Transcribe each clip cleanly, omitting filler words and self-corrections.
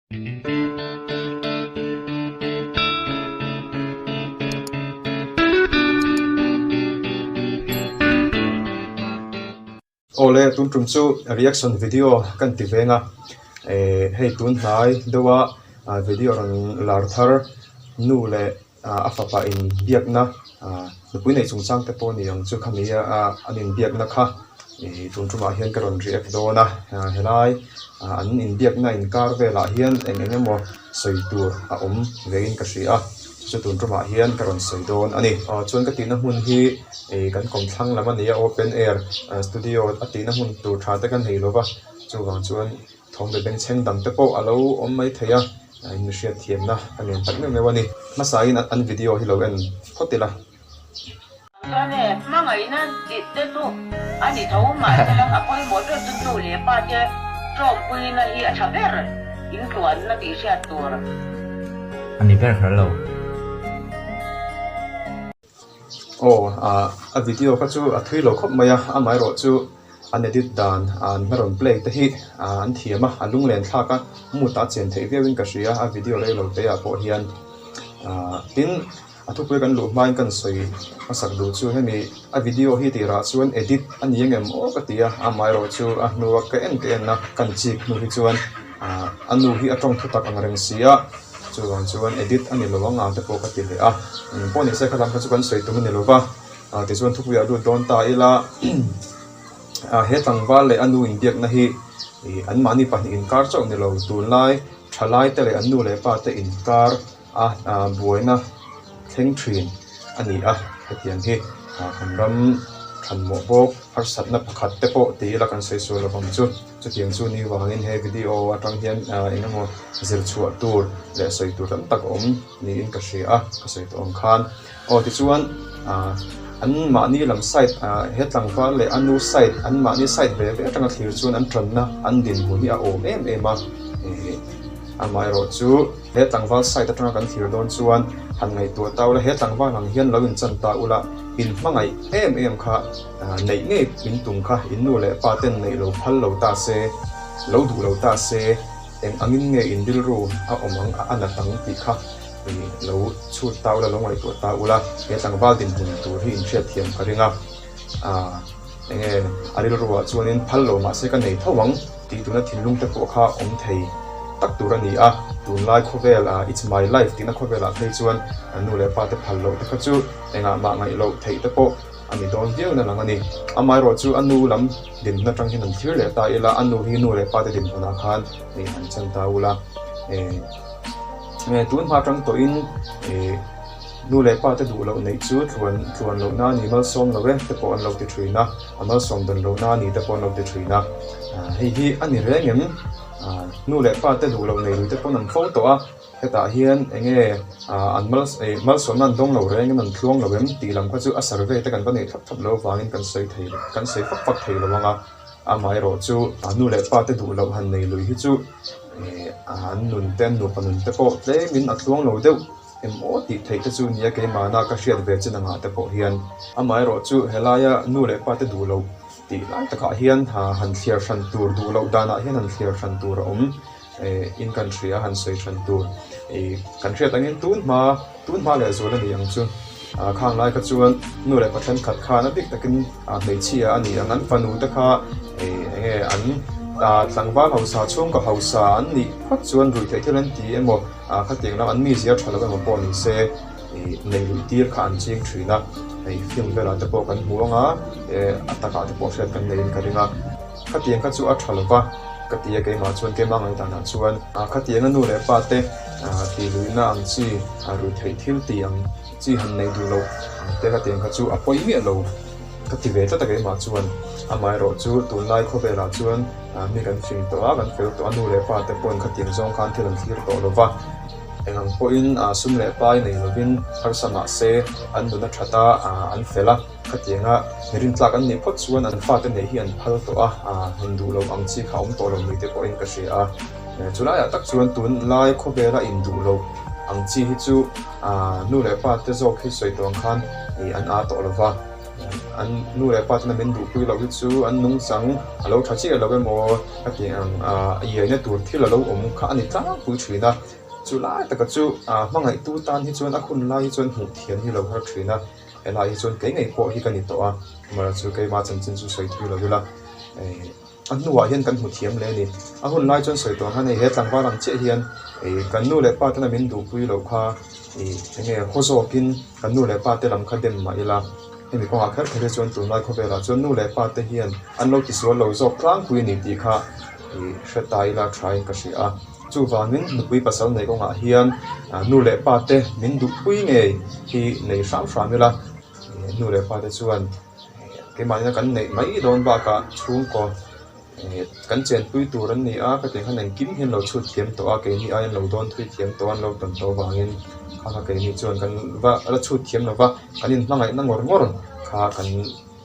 Awle tun tum chu reaction video kan ti veng a eh hei tun hnai deuh a video rawn lar thar nu leh a fapa in biakna nupui nei chungchang te pawh a ni ang chu khami a an inbiakna kha ih tun tumah hian ka rawn react dawn a helai an inbiakna inkar velah hian eng eng emaw sawi tur a awm vein ka hria a chu tun tumah hian ka rawn sawi dawn a ni chuan ka tihna hmun hi ih kan kawmthlang lam a ni a open air studio a tihna hmun tur tha te ka nei lova chuvang chuan. Thawm be bengchheng dang te pawh a lo awm mai thei a, in hriat thiamna ka nen tak meuh meuh a ni. Hmasain an video hi lo en phawt ila. Chuan e, hmangaihna tih te chu a ni tho mahse a pawimawh ber chu nu leh pa te tlawmpuina hi a tha ber in tluanna tih hriat tur. A ni ber kher lo. Aw a video kha chu a thui lo khawp mai a, amaherawh chu an edit dan an hma rawn play te hi an thiam a, a lunglen thlak a, mood ah a chen theih viau in ka hria a video rei lo te ah pawh hian ah tin a thupui kan luh hmain kan sawi hmasak duh chu hemi a video hi tirah chuan edit a ni ang em aw ka ti a, amaherawh chu a hnua ka en ka en a kan chik hnu hi chuan ah a nu hi a tawng thu tak ang reng si a. Chuvang chuan edit a ni lo ang ang te pawh ka ti leh a, eng pawh ni se kha lam kha chu kan sawi tum a ni lo va, tichuan thupuiah lut dawn ta ila he tlangval leh a nu inbiakna hi ih anmahni pahnih inkar chauh ni lo tunlai thalai te leh an nu leh pa te inkar a buaina thleng thin a ni a, hetiang hi kan ram thanmawh bawk harsatna pakhat te pawh ti ila kan sawi sual lovang chu. Chutiang chu ni vangin he video atang hian eng emaw zir chhuah tur leh sawi tur tam tak a awm niin ka hria a, ka sawi tawh ang khan. Aw tichuan an mahni lam side he tlangval leh a nu side an mahni side ve ve atanga thlir chuan an tanna an dinhmun hi a awm em em a, amaherawh chu he tlangval side atanga kan thlir dawn chuan han ngaihtuah ta ula he tlangval ang hian lo inchan ta ula inhmangaih em em kha Neih ngei in tum kha in nu leh pa ten neih lo phal lo ta se, lo duh lo ta se, eng angin nge in rilru a awm ang a nat ang tih kha lo chhut ta ula, lo ngaihtuah ta ula, he tlangval dinhmun tur hi in hriatthiam ka ring a, eng nge a rilruah chuanin phal lo mahse ka nei tho ang tih tuna thinlung te pawh kha awm thei tak tur a ni a, tunlai khawvel it's my life tihna khawvelah phei chuan nu leh pa te phal loh te kha chu engah mah ngaih loh theih te pawh A ni dawn viau na lang a ni. Amaherawh chu a nu lam dinhmun atang hian an thlir leh ta ila, a nu hi nu leh pa te dinhmunah khan ih an chan ta ula. Ih tun hma atang tawhin ih nu leh pa te duh loh neih chu tluan tluan lohna a ni malsawm lo e te pawh an lo ti thin a, a malsawm dawn lohna a ni te pawh an lo ti thin a. Hei hi a ni reng em? Nu leh pa te duh loh nei lui te pawn an fo tawh a. Hetah hian eng nge an mal eh malsawmna an dawng lo reng em an tluang lo em tih lam kha chu a survey te kan va neih thlap thlap lo avangin kan sawi thei kan sawi fak fak thei lo ang a, amaherawh chu nu leh pa te duh loh han nei lui hi chu eh an nun te an nupa nun te pawh tlemin a tluang lo deuh em aw tih theih te chu nia keimahna ka hriat ve chin angah te pawh hian. Amaherawh chu helaia nu leh pa te duh loh tih lai takah hian han thliar hran tur duh loh danah hian han thliar hran tur a awm. Eh in kan hria han sawi hran tur ih kan hriat angin tun hma tun hma leh zual a ni ang chu ah khang lai kha chuan nu leh pa thenkhat khan a bik takin ah hmeichhia a ni ang an fanu te kha ih eng nge an ah tlangval hausa chhungkaw hausa an nih phawt chuan ruih theih thil an ti emaw ah khatiang lam an mizia tha lo emaw pawh ni se ih nei luih tir kha an ching thin a hei film velah te pawh kan hmu ang a eh a takah te pawh hriat kan neiin ka ring a. Khatiang kha chu a tha lo va, ka ti a keimah chuan keimah ngaihdanah chuan khatianga nu leh pa te tih luihna ang chi ruih theih thil tih ang chi han nei duh loh ang te khatiang kha chu a pawi miah lo ka ti ve tlat a keimah chuan. Amaherawh chu tunlai khawvelah chuan mi kan fing tawh a, kan fel tawh a, nu leh pa te pawhin khatiang zawng khan thil an thlir tawh lo va. Eng ang pawhin sum leh pai nei lovin harsa mah se an nun a that a, an fel a. Khatianga mi rintlak an nih phawt chuan an fate neih hi an phal tawh a, han duh loh ang chi kha a awm tawh lo ni te pawhin ka hria a. Chulaiah tak chuan tunlai khawvela induh loh ang chi hi chu nu leh pa te zawk hi sawi tawh ang khan an aa tawh lo va. an nu leh pa tena min duhpui loh hi chu an nungchang a lo tha chiah lo emaw ka tih ang ah iaina tur thil a lo awm kha a ni tlangpui thin a, chu lai taka chu ah hmangaihtu tan hi chuan a hun lai hi chuan hmuh thiam hi a lo har thin a, helai hi chuan kei ngei pawh hi ka ni tawh a, amaherawhchu keimah chanchin chu sawi thui lo ila eh. A hnuah hian kan hmu thiam hle a ni. A hun lai chuan sawi tawh ang khan hei he tlangval ang chiah hian ih kan nu leh pa tena min duhpui loh kha ih eng nge haw zawkin kan nu leh pa te lam kha dem mah ila hemi kawngah kher kher hi chuan tunlai khawvelah chuan nu leh pa te hian an lo tisual lo zawk tlangpui a ni tih kha ih hre ta ila thain ka hria a. Chuvangin nupui pasal neih kawngah hian nu leh pa te min duhpui ngei hi nei hram hram ila nu leh pa te chuan Keimahni kan neih mai dawn bakah chhungkaw kan chenpui tur an ni a, ka tih khan engkim hi an lo chhut thiam tawh a, keini aiin an lo dawn thui thiam tawh a, an lo tawn tawh avangin kha kha keini chuan kan va la chhut thiam lo va, kan inhmangaihna ngawr ngawr kha kan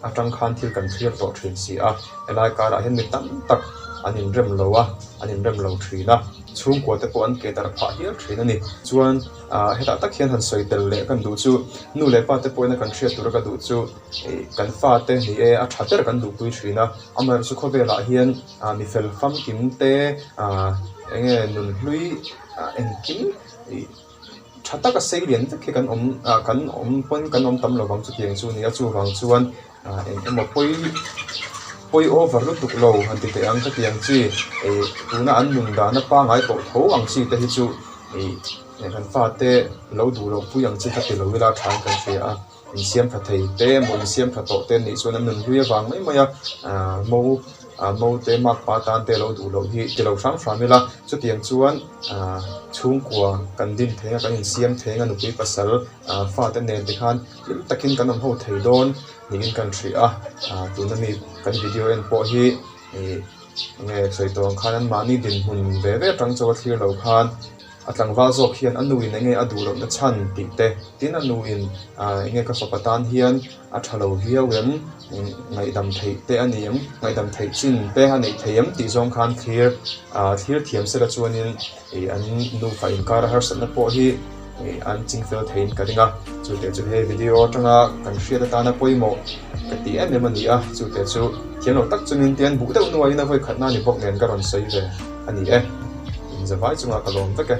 atang khan thil kan thlir tawh thin si a, helai karah hian mi tam tak an inrem lo a, an inrem lo thin a, chhungkua te pawh an ke darh phah hial thin a ni. Chuan. Ah hetah tak hian han sawi tel leh kan duh chu nu leh pa te pawhin a kan hriat tura ka duh chu ih kan fa te ni e a tha ber kan duhpui thin a amaherawhchu khawvelah hian ah mi fel famkim te ah eng nge nunhlui ah engkim ih tha taka sei lian vek hi kan awm ah kan awm pawn kan awm tam lovang chutiang chu a ni a chuvang chuan ah eng emaw pawi pawi over lutuk lo han ti teh ang ka ti ang chi ih tuna an nun dahna pangngai tawh tho ang chi te hi chu ih kan fate lo duh loh pui ang chi kha ti lo ila thain kan hria a insiam tha thei te emaw insiam tha tawh te nih chuan an nun hlui avang mai mai a ah mo ah mo te makpa tan te lo duh loh hi ti lo hram hram ila chutiang chuan ah chhungkua kan din thei a kan insiam thei a nupui pasal ah fate nen te khan hlim takin kan awm ho thei dawn niin kan hria a ah tuna mi kan video en pawh hi ih enge sawi tawh ang khan anmahni dinhmun ve ve atang chauh a thlir lo khan a tlangval zawk hian a nuin enge a duh lohna chhan tih te tin a nuin ah enge ka fapa tan hian a tha lo viau em ngaihdam theih te a ni em ngaihdam theih chin te a neih thei em tih zawng khan thlir ah thlir thiam sela chuanin ih an nufa inkar a harsatna pawh hi ih an ching fel theiin ka ring a chute chu he video atanga kan hriat atana pawimawh ka ti em em a ni a chute chu thiam lo tak chungin tian buh deuh nuaiin a vawikhatna ni bawk nen ka rawn sawi ve a ni e. Inzavai chungah ka lawm vek e.